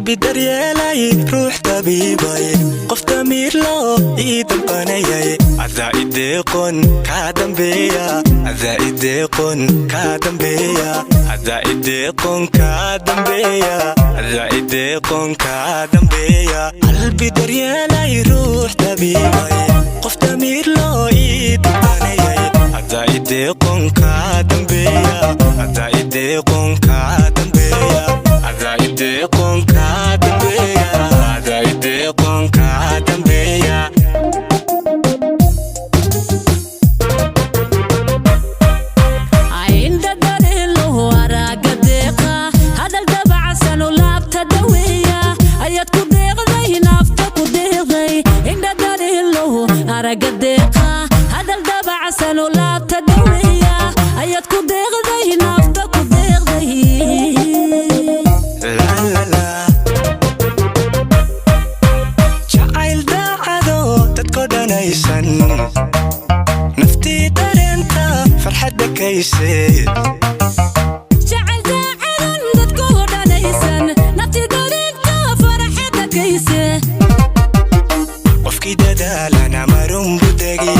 Qalbi daryeelay, ruux tabiibay, qof damiir loo ii damqanayay. Adaa ideeqon kaa dambeeya, adaa ideeqon kaa dambeeya, adaa ideeqon kaa dambeeya, adaa ideeqon kaa dambeeya. Qalbi daryeelay, ruux tabiibay, qof damiir loo ii damqanayay. Adaa ideeqon kaa dambeeya, adaa ideeqon kaa dambeeya, adaa ideeqon kaa dambeeya, adaa ideeqon kaa dambeeya. Indha dareenlahu, araaga deeqa, hadal dabacsan oo laabta daweeya ayaad ku deeqday, naafta ku deeqday. Indha dareenlahu, aragga deeqa, hadal dabacsan oo laabta daweeya ayaad ku deeqday, naafta ku deeqday. La la la. Jacayl daacado dadko dhanaysan, naftii dareenta farxadda kayse. Jacayl daacadan dadku dhanaysan, nafti dareenta farxadda kayse. Qofkii dadaalana marun budegi,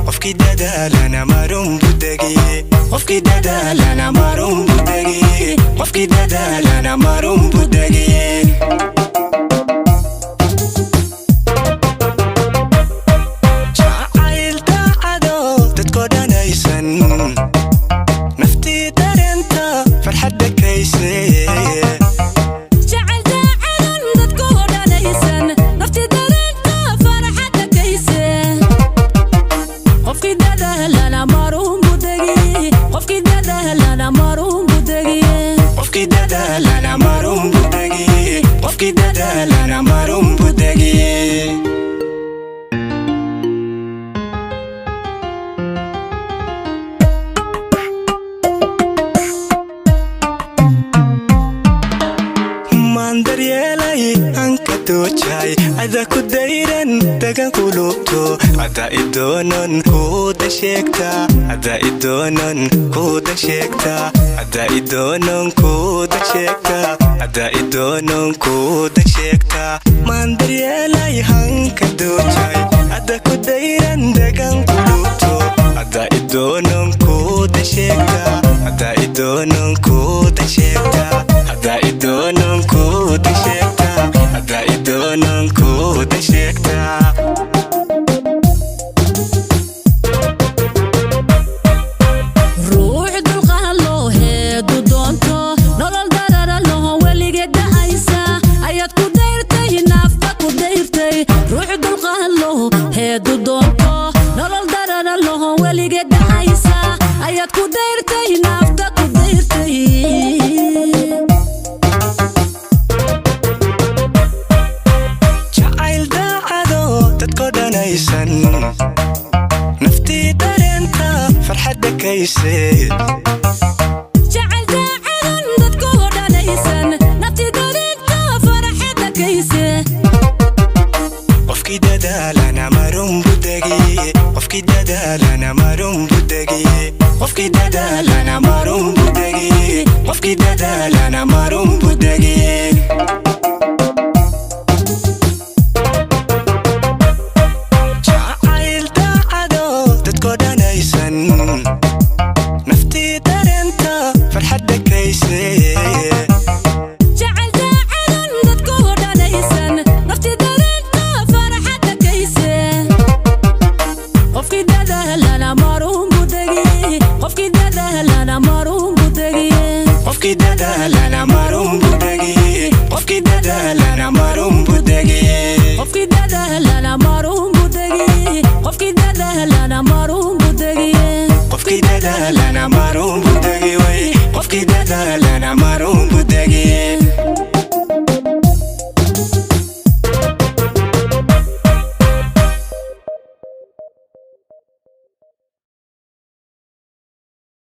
qofkii dadaalana marun budegi, qofkii dadaalana marun budegi, qofkii dadaalana marun budegi. Jacayl daacado dadko dhanaysan, naftii dareenta farxadda kayse. Jacayl daacadan dadku dhanaysan, nafti dareenta farxadda kayse. Qofkii dadaalana marun budegi, qofkii dadaalana marun budegi. Qofkii dadaalana marun budegi, qofkii dadaalana marun budegi. Maan daryeelay hanka doojay, ada ku dayran dagan qulubto, ada idoonon kuuda sheegta, ada idoonon kuuda sheegta, ada idoonon kuuda sheegta, ada idoonon kuuda sheegta. Maan daryeelay hanka doojay, ada ku dayran dagan qulubto, ada idoonon kuuda sheegta, ada idoonon kuuda sheegta, ada idoonon kuuda sheegta, ada idoonon kuuda sheegta. Ruux dulqaad loo heedu doonto, nolol darara laho weligeed da'aysa ayaad ku dayrtay, naafta ku dayrtay. Ruux dulqaad loo heedu doonto, nolol darara laho weligeed da'aysa ayaad ku dayrtay, naafta ku dayrtay. Jacayl daacado dadko dhanaysan, naftii dareenta farxadda kayse. Jacayl daacadan dadku dhanaysan, nafti dareenta farxadda kayse. Qofkii dadaalana marun budegi, qofkii dadaalana marun budegi, qofkii dadaalana marun budegi, qofkii dadaalana marun budegi. Jacayl daacado dadko dhanaysan, naftii dareenta farxadda kayse. Jacayl daacadan dadku dhanaysan, nafti dareenta farxadda kayse. Qofkii dadaalana marun budegi, qofkii dadaalana marun budegi. Qofkii dadaalana marun budegi, qofkii dadaalana marun budegi. Qofkii dadaalana marun budegi, qofkii dadaalana marun budegi. Qofkii dadaal